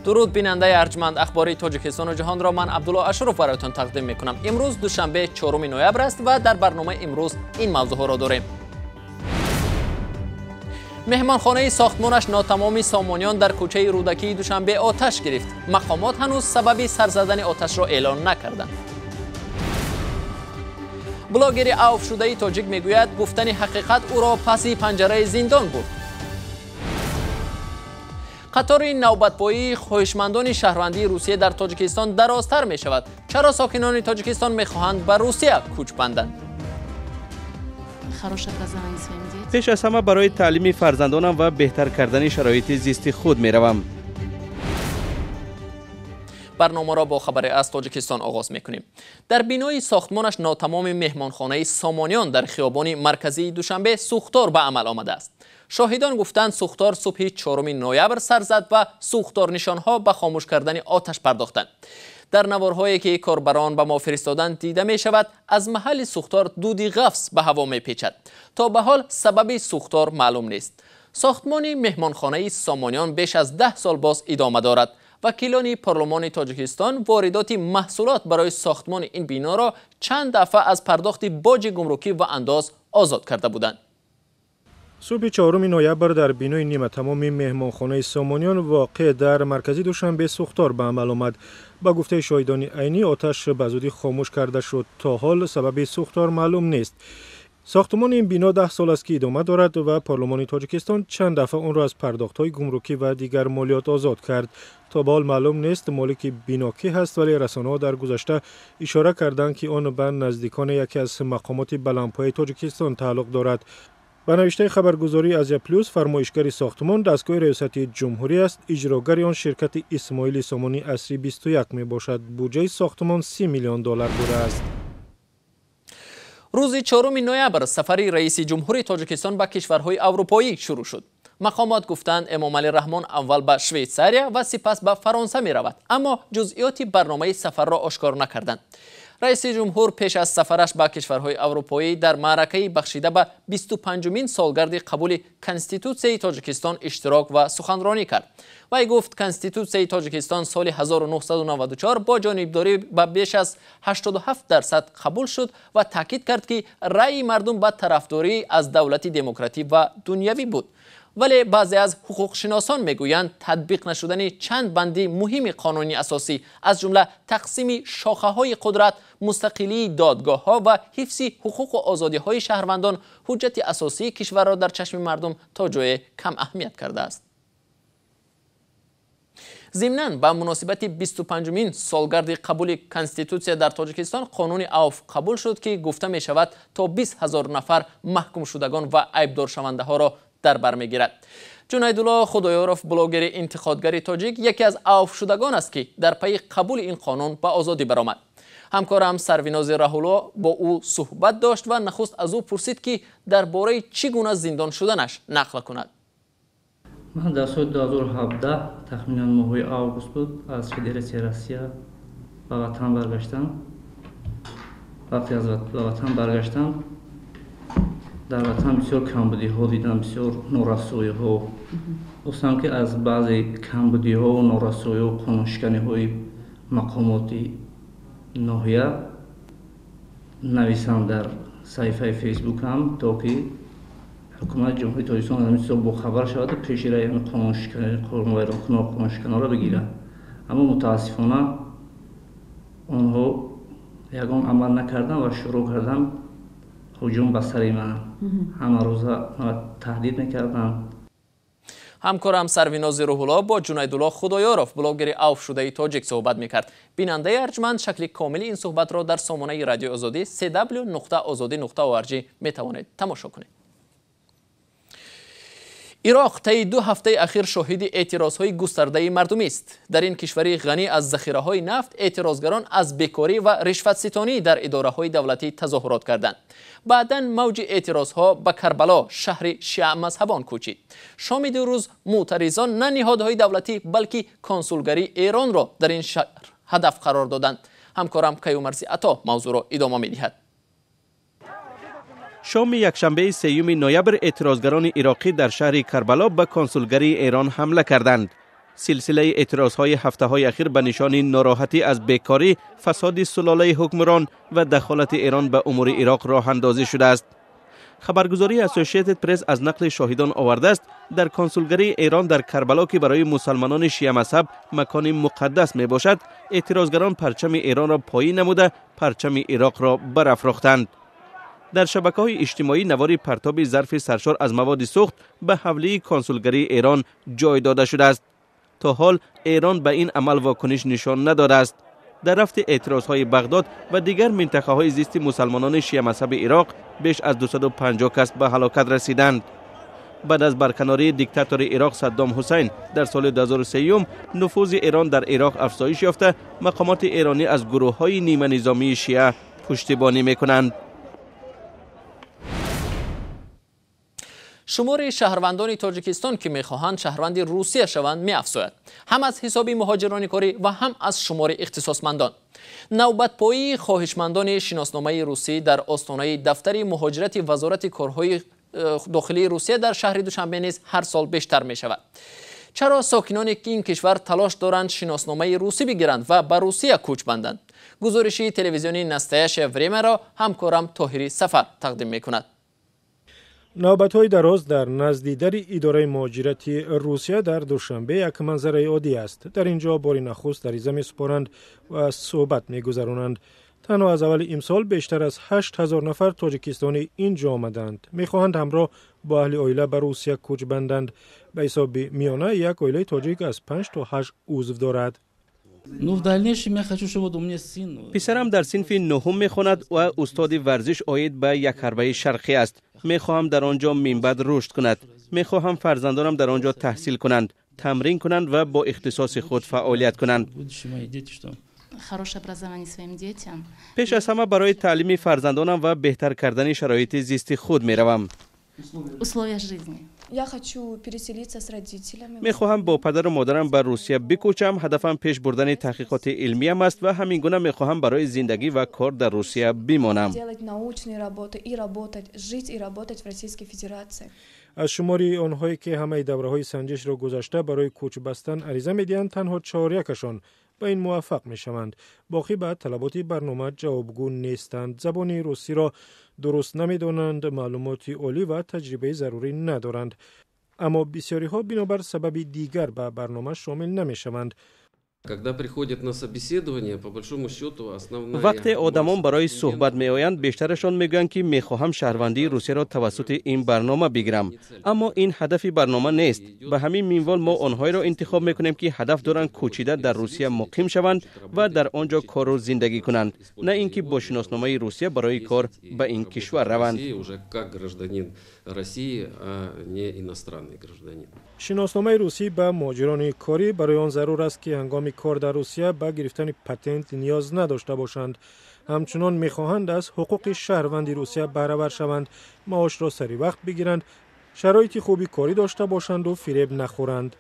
Дуруд, бинандаи арҷманд. Ахбори Тоҷикистону ҷаҳонро ман, Абдулло Ашуров, бароятон тақдим мекунам. Имрӯз душанбе, 4 ноябр аст ва дар барномаи имрӯз ин мавзӯъҳоро дорем. Меҳмонхонаи сохтмонаш нотамоми Сомониён дар кӯчаи Рӯдакии Душанбе оташ гирифт. Мақомот ҳанӯз сабаби сар задани оташро эълон накарданд. Блогери авфшудаи тоҷик мегӯяд, гуфтани ҳақиқат ӯро паси панҷараи зиндон бурд. Қатори навбатпоии хоҳишмандони шаҳрвандии Русия дар Тоҷикистон дарозтар мешавад. Чаро сокинони Тоҷикистон мехоҳанд ба Русия кӯч банданд? Пеш аз ҳама барои таълими фарзандонам ва беҳтар кардани шароити зисти худ меравам. Барномаро бо хабаре аз Тоҷикистон оғоз мекунем. Дар бинои сохтмонаш нотамоми меҳмонхонаи Сомониён дар хиёбони марказии Душанбе сӯхтор ба амал омадааст. Шоҳидон гуфтанд, сӯхтор субҳи 4 ноябр сар зад ва сӯхторнишонҳо ба хомӯш кардани оташ пардохтанд. Дар наворҳое, ки корбарон ба мо фиристоданд, дида мешавад, аз маҳалли сӯхтор дуди ғафс ба ҳаво мепечад. То ба ҳол сабаби сӯхтор маълум нест. Сохтмони меҳмонхонаи Сомониён беш аз 10 сол боз идома дорад. Вакилони парлумони Тоҷикистон воридоти маҳсулот барои сохтмони ин биноро чанд дафъа аз пардохти боҷи гумрукӣ ва андоз озод карда буданд. Субҳи 4 ноябр дар бинои ниматамоми меҳмонхонаи Сомониён, воқеъ дар маркази Душанбе, сӯхтор ба амал омад. Ба гуфтаи шоҳидони айнӣ, оташ ба зудӣ хомӯш карда шуд. То ҳол сабаби сӯхтор маълум нест. Сохтмони ин бино 10 сол аст, ки идома дорад ва парлумони Тоҷикистон чанд дафъа онро аз пардохтҳои гумрукӣ ва дигар молиёт озод кард. То ба ҳол маълум нест, молики бино кӣ ҳаст, вале расонаҳо дар гузашта ишора карданд, ки он ба наздикони яке аз мақомоти баландпояи Тоҷикистон тааллуқ дорад. Ба навиштаи хабаргузории Азия Плюс, фармоишгари сохтмон дастгоҳи Раёсати Ҷумҳурӣ аст. Иҷрогари он ширкати Исмоили Сомонии асри 21 мебошад. Буҷаи сохтмон 30 миллион доллар будааст. Рӯзи 4 ноябр сафари раиси ҷумҳури Тоҷикистон ба кишварҳои аврупоӣ шурӯъ шуд. Мақомот гуфтанд, Эмомалӣ Раҳмон аввал ба Швейтсария ва сипас ба Фаронса меравад, аммо ҷузъиёти барномаи сафарро ошкор накарданд. Раиси ҷумҳур пеш аз сафараш ба кишварҳои аврупоӣ дар маъракаи бахшида ба 25-умин солгарди қабули Конститутсияи Тоҷикистон иштирок ва суханронӣ кард. Вай гуфт, Конститутсияи Тоҷикистон соли 1994 бо ҷонибдорӣ ба беш аз 87% қабул шуд ва таъкид кард, ки раъйи мардум ба тарафдорӣ аз давлати демократӣ ва дунявӣ буд. Вале баъзе аз ҳуқуқшиносон мегӯянд, татбиқ нашудани чанд банди муҳими қонуни асосӣ, аз ҷумла тақсими шохаҳои қудрат, мустақилии додгоҳҳо ва ҳифзи ҳуқуқу озодиҳои шаҳрвандон, ҳуҷҷати асосии кишварро дар чашми мардум то ҷое кам аҳамият кардааст. Зимнан, ба муносибати 25-умин солгарди қабули Конститутсия дар Тоҷикистон қонуни авф қабул шуд, ки гуфта мешавад, то 20 ҳазор нафар маҳкумшудагон ва айбдоршавандаҳоро дар бар мегирад. Ҷунайдулло Худоёров, блогери интиқодгари тоҷик, яке аз авфшудагон аст, ки дар пайи қабули ин қонун ба озодӣ баромад. Ҳамкорам Сарвинози Раҳулло бо ӯ суҳбат дошт ва нахуст аз ӯ пурсид, ки дар бораи чӣ гуна зиндон шуданаш нақл кунад. Ман дар соли 2017, тахминан моҳҳои август буд, аз Федератсияи Россия ба ватан баргаштам. Вақте аз ба ватан баргаштам, дар ватан бисёр камбудиҳо дидам, бисёр норасоиҳо. Хостам, ки аз баъзе камбудиҳову норасоиҳо, қонуншиканиҳои мақомоти ноҳия нависам дар саҳифаи Фейсбукам, то ки ҳукумати Ҷумҳурии Тоҷикистон аз ҳамин чизо бохабар шаваду пеши раи қонуншиканҳоро бигирад. Аммо мутаассифона онҳо ягон амал накарданд ва шурӯъ карданд ҳуҷум ба сари ман. Ҳамарӯза таҳдид мекарданд. Ҳамкорам Сарвинози Рӯҳулло бо Ҷунайдулло Худоёров, блогери авфшудаи тоҷик, суҳбат мекард. Бинандаи арҷманд, шакли комили ин суҳбатро дар сомонаи Радиои Озодӣ cw.ozodi.org метавонед тамошо кунед. Ироқ таи 2 ҳафтаи ахир шоҳиди эътирозҳои густардаи мардумист. Дар ин кишвари ғанӣ аз захираҳои нафт эътирозгарон аз бекорӣ ва ришватситонӣ дар идораҳои давлатӣ тазоҳурот карданд. Баъдан мавҷи эътирозҳо ба Карбало, шаҳри шиамазҳабон, кӯчид. Шоми дирӯз мӯътаризон на ниҳодҳои давлатӣ, балки консулгарии Эронро дар ин шаҳр ҳадаф қарор доданд. Ҳамкорам Каюмарзи Ато мавзӯъро идома медиҳад. Шоми якшанбеи 3 ноябр эътирозгарони ироқӣ дар шаҳри Карбало ба консулгарии Эрон ҳамла карданд. Силсилаи эътирозҳои ҳафтаҳои ахир ба нишони нороҳатӣ аз бекорӣ, фасоди сулолаи ҳукмрон ва дахолати Эрон ба умури Ироқ роҳандозӣ шудааст. Хабаргузории Associated Press аз нақли шоҳидон овардааст, дар консулгарии Эрон дар Карбало, ки барои мусалмонони шиамазҳаб макони муқаддас мебошад, эътирозгарон парчами Эронро поин намуда, парчами Ироқро барафрохтанд. Дар шабакаҳои иҷтимоӣ навори партоби зарфи саршор аз маводи сӯхт ба ҳавлии консулгарии Эрон ҷой дода шудааст. То ҳол Эрон ба ин амал вокуниш нишон надодааст. Дар рафти эътирозҳои Бағдод ва дигар минтақаҳои зисти мусалмонони шиамазҳаби Ироқ беш аз 250 кас ба ҳалокат расиданд. Баъд аз барканории диктатори Ироқ Саддом Ҳусайн дар соли 2003 нуфузи Эрон дар Ироқ афзоиш ёфта, мақомоти эронӣ аз гурӯҳҳои ниманизомии шиа пуштибонӣ мекунанд. Шумори шаҳрвандони Тоҷикистон, ки мехоҳанд шаҳрванди Русия шаванд, меафзояд. Ҳам аз ҳисоби муҳоҷирони корӣ ва ҳам аз шумори ихтисосмандон. Навбатпоии хоҳишмандони шиносномаи русӣ дар остонаи дафтари муҳоҷирати Вазорати корҳои дохилии Русия дар шаҳри Душанбе низ ҳар сол бештар мешавад. Чаро сокинони ин кишвар талош доранд шиносномаи русӣ бигиранд ва ба Русия кӯч банданд? Гузориши телевизиони Настоящее Времяро ҳамкорам Тоҳири Сафар тақдим мекунад. Навбатҳои дароз дар назди дари идораи муҳоҷирати Русия дар Душанбе як манзараи оддӣ аст. Дар ин ҷо бори нахуст ариза месупоранд ва суҳбат мегузаронанд. Танҳо аз аввали имсол бештар аз 8000 нафар тоҷикистонӣ ин ҷо омаданд. Мехоҳанд ҳамроҳ бо аҳли оила ба Русия кӯч банданд. Ба ҳисоби миёна як оилаи тоҷик аз 5 то 8 узв дорад. Писарам дар синфи нуҳум мехонад ва устоди варзиш оид ба якҳарбаи шарқӣ аст. Мехоҳам дар он ҷо минбаъд рушд кунад. Мехоҳам фарзандонам дар он ҷо таҳсил кунанд, тамрин кунанд ва бо ихтисоси худ фаъолият кунанд. Пеш аз ҳама барои таълими фарзандонам ва беҳтар кардани шароити зисти худ меравам. Мехоҳам бо падару модарам ба Русия бикӯчам. Ҳадафам пеш бурдани таҳқиқоти илмиям аст ва ҳамин гуна мехоҳам барои зиндагӣ ва кор дар Русия бимонам. Аз шумори онҳое, ки ҳамаи давраҳои санҷишро гузашта барои кӯч бастан ариза медиҳанд, танҳо чорякашон ба ин муваффақ мешаванд. Боқӣ ба талаботи барнома ҷавобгӯ нестанд, забони русиро дуруст намедонанд, маълумоти олӣ ва таҷрибаи зарурӣ надоранд. Аммо бисёриҳо бинобар сабаби дигар ба барнома шомил намешаванд. Вақте одамон барои суҳбат меоянд, бештарашон мегӯянд, ки мехоҳам шаҳрвандии Русияро тавассути ин барнома бигирам. Аммо ин ҳадафи барнома нест. Ба ҳамин минвол мо онҳоеро интихоб мекунем, ки ҳадаф доранд кӯчида дар Русия муқим шаванд ва дар он ҷо кору зиндагӣ кунанд, на ин ки бо шиносномаи Русия барои кор ба ин кишвар раванд. Шиносномаи русӣ ба муҳоҷирони корӣ барои он зарур аст, ки ҳангоми кор дар Русия ба гирифтани патент ниёз надошта бошанд. Ҳамчунон мехоҳанд аз ҳуқуқи шаҳрванди Русия баҳравар шаванд, маошро сари вақт бигиранд, шароити хуби корӣ дошта бошанду фиреб нахӯранд.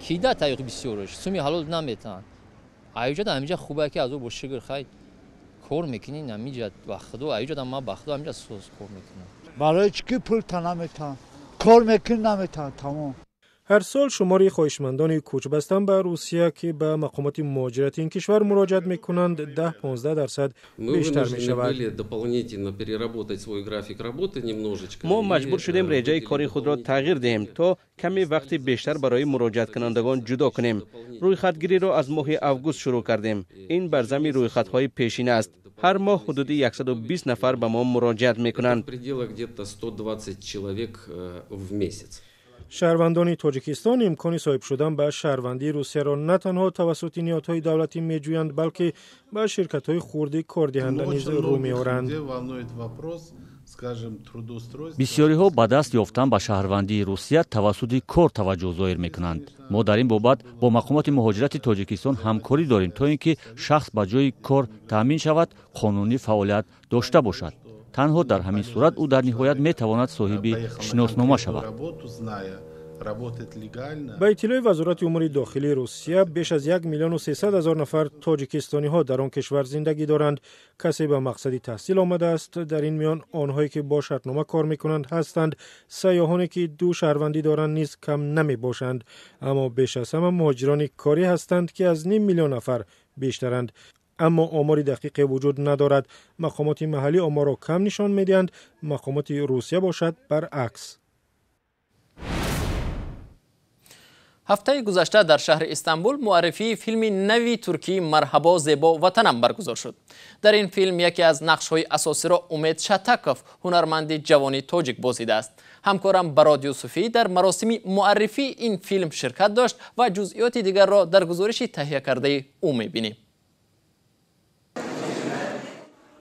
Кида тариқи бисёрш суми ҳалол наметаҳанд. Аюҷа ҳамиҷа хубе ки аз ӯ бо шукр хай кор мекунӣ, ҳамиҷа ба худо, аюҷа ман ба худо ҳамиҷа соз кор мекунам. Барои чӣ ки пул та наметаҳанд, кор мекунӣ наметаҳанд, тамом. Ҳар сол шумори хоҳишмандони кӯчбастан ба Русия, ки ба мақомоти муҳоҷирати ин кишвар муроҷиат мекунанд, 10-15% бештар мешавад. Мо маҷбур шудем реҷаи кори худро тағйир диҳем, то каме вақти бештар барои муроҷиаткунандагон ҷудо кунем. Рӯйхатгириро аз моҳи август шурӯъ кардем. Ин бар зами рӯйхатҳои пешина аст. Ҳар моҳ ҳудуди 120 нафар ба мо муроҷиат мекунанд. Шаҳрвандони Тоҷикистон имкони соҳиб шудан ба шаҳрвандии Русияро на танҳо тавассути ниҳодҳои давлатӣ меҷӯянд, балки ба ширкатҳои хурди кордиҳанда низ рӯ меоранд. Бисёриҳо ба даст ёфтан ба шаҳрвандии Русия тавассути кор таваҷҷӯҳ зоҳир мекунанд. Мо дар ин бобат бо мақомоти муҳоҷирати Тоҷикистон ҳамкорӣ дорем, то ин ки шахс ба ҷои кор таъмин шавад, қонунӣ фаъолият дошта бошад. Танҳо дар ҳамин сурат ӯ дар ниҳоят метавонад соҳиби шиноснома шавад. Ба иттилои Вазорати умури дохилии Русия, беш аз 1 300 000 нафар тоҷикистониҳо дар он кишвар зиндагӣ доранд. Касе ба мақсади таҳсил омадааст. Дар ин миён онҳое ки бо шартнома кор мекунанд ҳастанд. Сайёҳоне ки ду шаҳрвандӣ доранд низ кам намебошанд. Аммо беш аз ҳама муҳоҷирони корӣ ҳастанд, ки аз 0,5 миллион нафар бештаранд. Аммо омори дақиқе вуҷуд надорад. Мақомоти маҳаллӣ оморро кам нишон медиҳанд, мақомоти Русия бошад баръакс. Ҳафтаи гузашта дар шаҳри Истанбул муаррифии филми нави туркии «Марҳабо зебо ватанам» баргузор шуд. Дар ин филм яке аз нақшҳои асосиро Умед Шатаков, ҳунарманди ҷавони тоҷик, бозидааст. Ҳамкорам Барод Юсуфӣ дар маросими муаррифии ин филм ширкат дошт ва ҷузъиёти дигарро дар гузориши таҳиякардаи ӯ мебинем.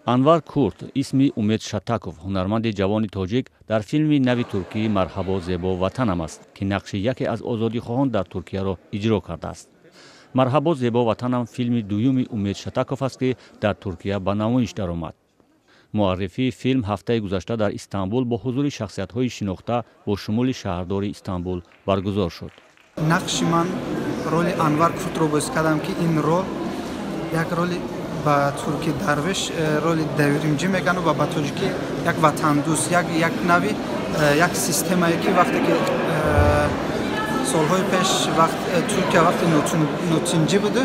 Анвар Курт, исми Умед Шатаков, ҳунарманди ҷавони тоҷик, дар филми нави туркии «Марҳабо зебо ватанам» аст, ки нақши яке аз озодихоҳон дар Туркияро иҷро кардааст. «Марҳабо зебо ватанам» филми дуюми Умед Шатаков аст, ки дар Туркия ба намоиш даромад. Муаррифии филм ҳафтаи гузашта дар Истанбул бо ҳузури шахсиятҳои шинохта бо шумули шаҳрдори Истанбул баргузор шуд. Нақши ман роли Анвар Куртро бозӣ кардам, ки ин рол як роли ба турки дарвеш, роли давримҷӣ мегӯянд ва ба тоҷикӣ як ватандӯст, як нави як системае, ки вақте ки солҳои пеш Туркия вақте нотинҷӣ буда,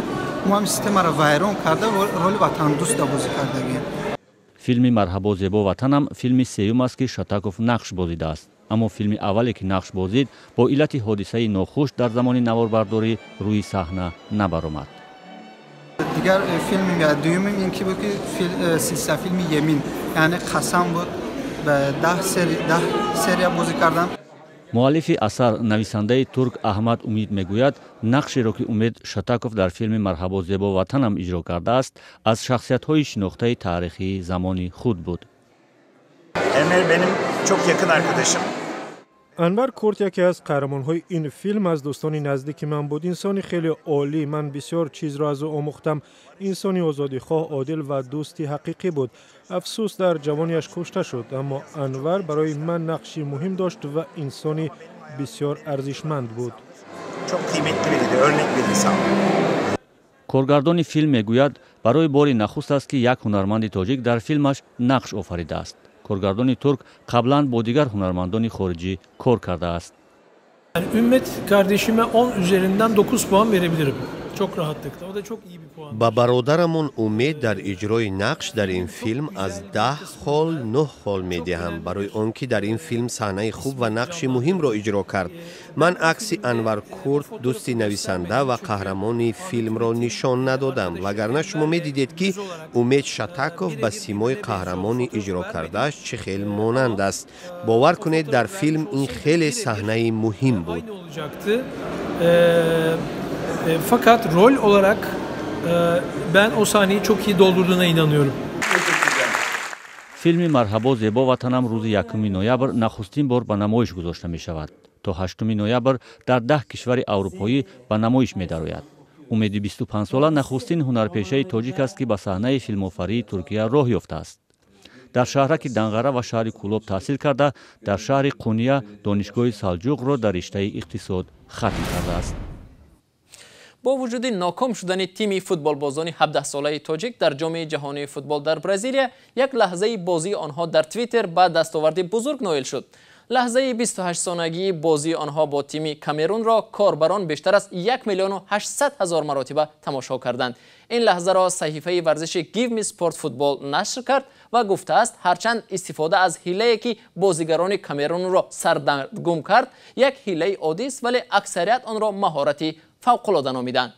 мо ҳам системаро вайрон карда, роли ватандӯста бозӣ кардагем. Филми «Марҳабо зебо ватанам» филми сеюм аст, ки Шатаков нақш бозидааст. Аммо филми аввале ки нақш бозид, бо иллати ҳодисаи нохуш дар замони наворбардорӣ рӯи саҳна набаромад. Дигар филми дуюмим ин ки буд, ки силсила филми «Емин», яъне қасам буд, ба 10 серия бозӣ кардам. Муаллифи асар, нависандаи турк Аҳмад Умид мегӯяд, нақшеро ки Умед Шатаков дар филми «Марҳабо зебо ватанам» иҷро кардааст, аз шахсиятҳои шинохтаи таърихии замони худ буд. Анвар Курт яке аз қаҳрамонҳои ин филм аз дӯстони наздики ман буд. Инсони хеле олӣ, ман бисёр чизро аз ӯ омӯхтам. Инсони озодихоҳ, одил ва дӯсти ҳақиқӣ буд. Афсӯс, дар ҷавониаш кушта шуд, аммо Анвар барои ман нақши муҳим дошт ва инсони бисёр арзишманд буд. Коргардони филм мегӯяд, барои бори нахуст аст, ки як ҳунарманди тоҷик дар филмаш нақш офаридааст. Коргардони турк қаблан бо дигар ҳунармандони хориҷӣ кор кардааст. Ümmet kardeşime 10 üzerinden 9 puan verebilirim. Çok rahatlıkla. O da çok iyi bir puan. Ба бародарамон Умед дар иҷрои нақш дар ин филм аз 10 хол 9 хол медиҳам, барои он ки дар ин филм саҳнаи хуб ва нақши муҳимро иҷро кард. Ман акси Анвар Курт, дӯсти нависанда ва қаҳрамони филмро нишон надодам, вагарна шумо медидед, ки Умед Шатаков ба симои қаҳрамони иҷро кардааш чӣ хел монанд аст. Бовар кунед, дар филм ин хеле саҳнаи муҳим буд. Fakat rol olarak ben o sahneyi çok iyi doldurduğuna inanıyorum. Филми «Марҳабо зебо ватанам» рӯзи 1 ноябр нахустин бор ба намоиш гузошта мешавад. То 8 ноябр дар 10 кишвари аврупоӣ ба намоиш медарояд. Умеди 25-сола нахустин ҳунарпешаи тоҷик аст, ки ба саҳнаи филмофарии Туркия роҳ ёфтааст. Дар шаҳраки Данғара ва шаҳри Кӯлоб таҳсил карда, дар шаҳри Қуния донишгоҳи Салҷуқро дар риштаи иқтисод хатм кардааст. Бо вуҷуди ноком шудани тими футболбозони 17-солаи тоҷик дар ҷоми ҷаҳонии футбол дар Бразилия, як лаҳзаи бозии онҳо дар Твиттер ба дастоварди бузург ноил шуд. Лаҳзаи 28-сонагии бозии онҳо бо тими Камерунро корбарон бештар аз 1 800 000 маротиба тамошо карданд. Ин лаҳзаро саҳифаи варзиши Give Me Sport Football нашр кард ва гуфтааст, ҳарчанд истифода аз ҳилае ки бозигарони Камерунро сардаргум кард, як ҳилаи оддист, вале аксарият онро маҳорати фавқулода номиданд.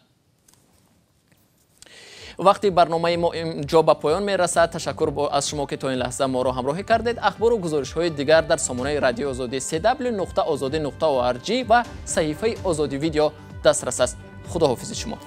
Вақти барномаи мо инҷо ба поён мерасад. Ташаккур аз шумо, ки то ин лаҳза моро ҳамроҳӣ кардед. Ахбору гузоришҳои дигар дар сомонаи радиои Озодӣ cw.ozodi.org ва саҳифаи Озодӣ видео дастрас аст. Худоҳофизи шумо.